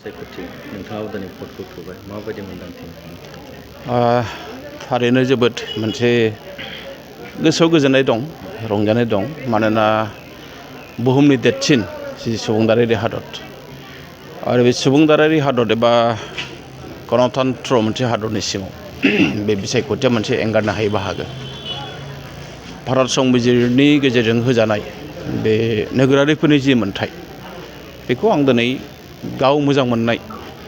बिसायख'थि नोंथाङाबो दिनै भटखौ थुबाय माबायदि मोन्दांथि? थारैनो जोबोद मोनसे गोसोआव गोजोननाय दं, रंजानाय दं। मानोना बुहुमनि देरसिन जि सुबुंदारारि हादर आरो बे सुबुंदारारि हादर एबा गणतन्त्र मोनसे हादरनि सिङाव बे बिसायख'थिया मोनसे एंगारनो हायै बाहागो। भारत संबिजिरनि गेजेरजों होजानाय बे नोगोरारिफोरनि जि मोन्थाय बेखौ आं दिनै गाव मोजां मोननाय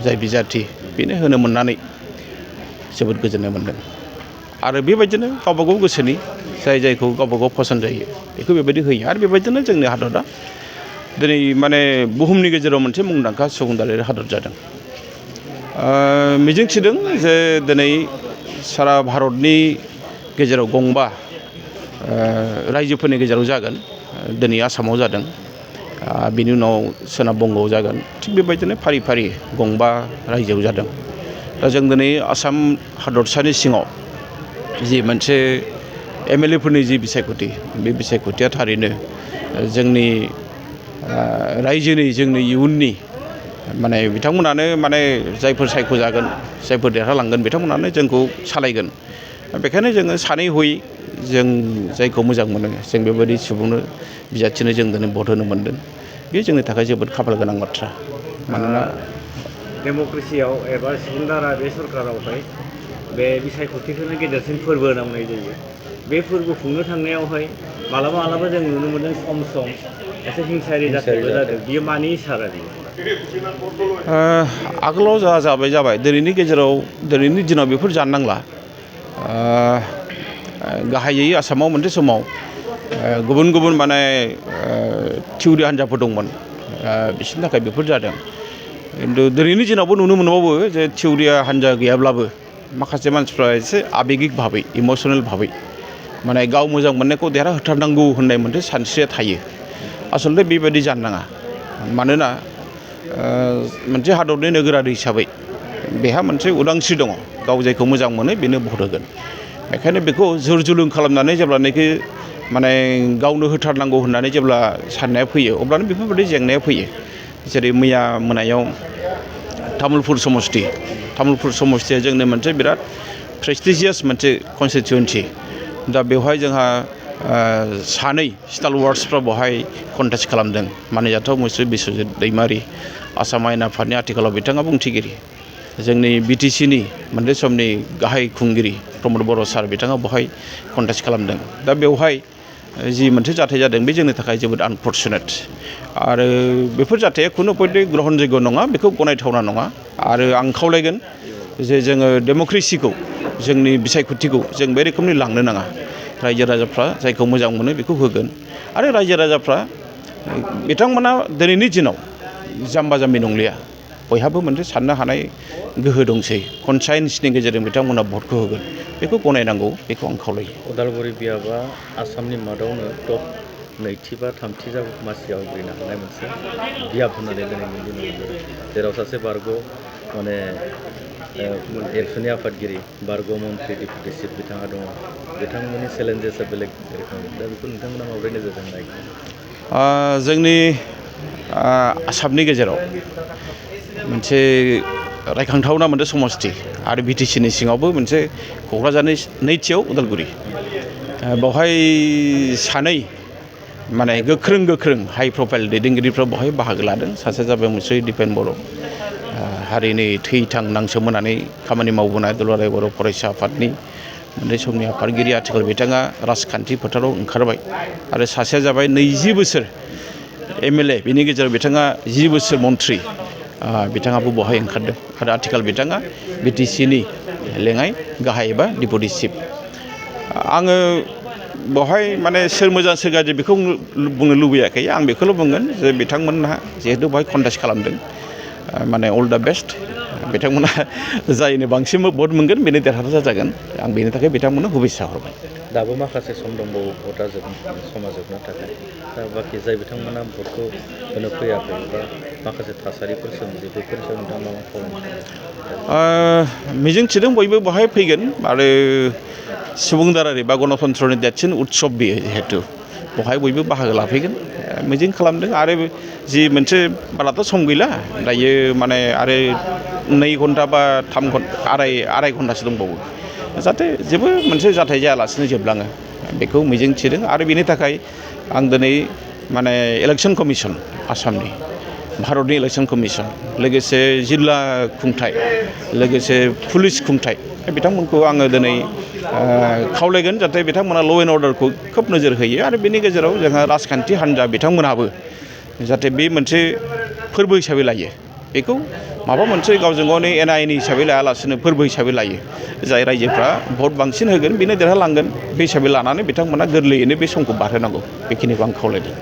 जाय बिजाथि बेनो होनो मोननानै जोबोद गोजोननाय मोनदों। आरो बेबायदिनो गावबागाव गोसोनि जाय जायखौ गावबागाव पसन्द जायो बेखौ बेबायदि होयो। आरो बेबायदिनो जोंनि हादरा दिनै माने बुहुमनि गेजेराव मोनसे मुंदांखा सुबुंदारारि हादर जादों। मिजिंथिदों जे दिनै सारा भारतनि गेजेराव गंबा रायजोफोरनि गेजेराव जागोन। दिनै आसामाव जादों, बिनि उनाव सोनाब बंगआव जागोन। थिग बेबायदिनो फारि फारि गंबा रायजोआव जादों। दा जों दिनै आसाम हादरसानि सिङाव जि मोनसे MLA फोरनि जि बिसायख'थि बे बिसायख'थिया थारैनो जोंनि रायजोनि जोंनि इयुननि माने बिथांमोनानो माने जायफोर सायख'जागोन जायफोर देरहालांगोन बिथांमोनानो जोंखौ सालायगोन। बेखायनो जोङो सानै हयै जों जायखौ मोजां मोनो जों बेबायदि सुबुंनो बिजाथिनो जों दिनै भट होनो मोनदों। बे जोंनि थाखाय जोबोद खाफाल गोनां बाथ्रा। मानोना डेम'क्रेसियाव एबा सुबुंदारा बे सरकारावहाय बे बिसायख'थिखौनो गेदेरसिन फोरबो होनना बुंनाय जायो। बे फोरबो खुंनो थांनायावहाय मालाबा जों नुनो मोनदों सम एसे हिंसायारि जाथायबो जादों। बियो मानि इसारा बियो? आगोलाव जाबाय दिनैनि दिनाव बेफोर जानो नांला। गाहायै आसामाव मोनसे समाव गुबुन गुबुन माने थिउरि हान्जाफोर दंमोन, बिसोरनि थाखाय बेफोर जादों। खिन्थु दिनैनि दिनावबो नुनो मोनबावो जे थिउरिया हान्जा गैयाब्लाबो माखासे मानसिफ्रा एसे आबेगिक भाबै इमसनेल भाबै माने गाव मोजां मोननायखौ देरहाहोथारनांगौ होननाय मोनसे सानस्रिया थायो। आसलथे बेबायदि जानो नाङा। मानोना मोनसे हादरनि नोगोरारि हिसाबै बेहा मोनसे उदांस्रि दङ। गाव जायखौ मोजां मोनो बेनो भट होगोन। बेखायनो बेखौ जुर जुलुम खालामनानै जेब्लानाखि माने गावनो होथारनांगौ होननानै जेब्ला साननाया फैयो अब्लानो बेफोरबायदि जेंनाया फैयो। जेरै मैया मोनायाव तामुलपुर समस्थिया जोंनो मोनसे बिराद प्रेस्टिजियास मोनसे कनस्टिटुवेन्सि। दा बेवहाय जोंहा सानै स्टालवार्सफ्रा बेवहाय कन्टेस्ट खालामदों। मानिजाथाव मुस्रि बिस्वजित दैमारि, आसाम आयेन आफादनि आथिखालाव बिथाङा बुंथिगिरि। जोंनि BTCनि मोनसे समनि गाहाय खुंगिरि प्रमद बर' सार बिथाङा बेवहाय कन्टेस्ट खालामदों। दा बेवहाय जि मोनसे जाथाय जादों बे जोंनि थाखाय जोबोद आनफर्चुनेट। आरो बेफोर जाथाया खुनु पयथे ग्रहनजोग्य नङा, बेखौ गनायथावना नङा। आरो आं खावलायगोन जे जोङो डेम'क्रेसिखौ जोंनि बिसायख'थिखौ जों बे रोखोमनि लांनो नाङा। रायजो राजाफ्रा जायखौ मोजां मोनो बेखौ होगोन। आरो रायजो राजाफ्रा बिथांमोना दिनैनि दिनाव जाम्बा जाम्बि नंलिया, बयहाबो मोनसे साननो हानाय गोहो दंसै। कनसायेन्सनि गेजेरजों बिथांमोना भटखौ होगोन, बेखौ गनायनांगौ, बेखौ आं खावलायो। उदालगुरि बियाबा आसामनि मादावनो टप नैथि बा थामथि मासियाव आवग्रिनो हानाय मोनसे बियाब होननानै दिनैनि दिनाव मोनदों। जेराव सासे बारग' माने एबसुनि आफादगिरि बारग' मन्त्रि डिपुटि चिफ बिथाङा दङ। बिथांमोननि चेलेन्जेसआ बेलेग रोखोमनि। दा बेखौ नोंथांमोना माबोरै नोजोरजों नायो? जोंनि आसामनि गेजेराव मोनसे रायखांथावना मोनसे समस्ति आरो BTCनि सिङावबो मोनसे क'क्राझारनि नैथियाव उदालगुरि। बेवहाय सानै माने गोख्रों हाइ प्रफाइल दैदेनगिरिफ्रा बेवहाय बाहागो लादों। सासेया जाबाय मुस्रि दिपेन बर', हारिनि थै-थां नांसोमबोनानै खामानि मावबोनाय दुलाराय बर' फरायसा आफादनि मोनसे समनि आफादगिरि। आथिखाल बिथाङा राजखान्थि फोथाराव ओंखारबाय। आरो सासेया जाबाय 20 बोसोर MLA, बिनि गेजेराव बिथाङा 10 बोसोर मन्थ्रि, बिथाङाबो बेवहाय ओंखारदों। आरो आथिखाल बिथाङा BTCनि लेङाइ गाहाय एबा डिपुटि चिफ। आङो बेवहाय माने सोर मोजां सोर गाज्रि बेखौ बुंनो लुबैयाखै। आं बेखौल' बुंगोन जे बिथांमोनहा जिहेतु बेवहाय कन्टेस्ट खालामदों, माने अल दा बेस्ट। बिथांमोनहा जायनो बांसिन भट मोनगोन बेनो देरहासार जागोन। आं बेनि थाखाय बिथांमोननो हुबिस्सा हरबाय। दाबो माखासे सम दंबावो भटआ समा जोबनो थाखाय। दा बाखि जाय बिथांमोना भटखौ होनो फैयाखै बा माखासे थासारिफोर सोमजियो, बेफोरनि सायाव नोंथाङा मा खावलायनो? मिजिंथिदों बयबो बेवहाय फैगोन। आरो सुबुंदारारि बा गणतन्त्रनि देरसिन उत्सब बेयो जिहेतु बेवहाय बयबो बाहागो लाफैगोन मिजिं खालामदों आरो जि मोनसे बाराथ' सम गैला दायो माने आरो 2 घन्टा बा 3 घन्टा आराय घन्टासो दंबावो जाहाथे जेबो मोनसे जाथाय जायालासिनो जोबलाङो बेखौ मिजिं थिदों आरो बेनि थाखाय आं दिनै माने इलेक्सन कमिसन आसामनि भारतनि इलेक्सन कमिसन लोगोसे जिल्ला खुंथाय लोगोसे पुलिस खुंथाय बिथांमोनखौ आङो दिनै खावलायगोन जाहाथे बिथांमोना ल' एन्ड अर्डारखौ खोब नोजोर होयो आरो बेनि गेजेराव जोंहा राजखान्थि हान्जा बिथांमोनहाबो जाहाथे बे मोनसे फोरबो हिसाबै लायो बेखौ माबा मोनसे गावजों गावनि एना एनि हिसाबै लायालासिनो फोरबो हिसाबै लायो जाय रायजोफ्रा भट बांसिन होगोन बेनो देरहालांगोन बे हिसाबै लानानै बिथांमोना गोरलैयैनो बे समखौ बारहोनांगौ बेखिनिखौ आं खावलायदों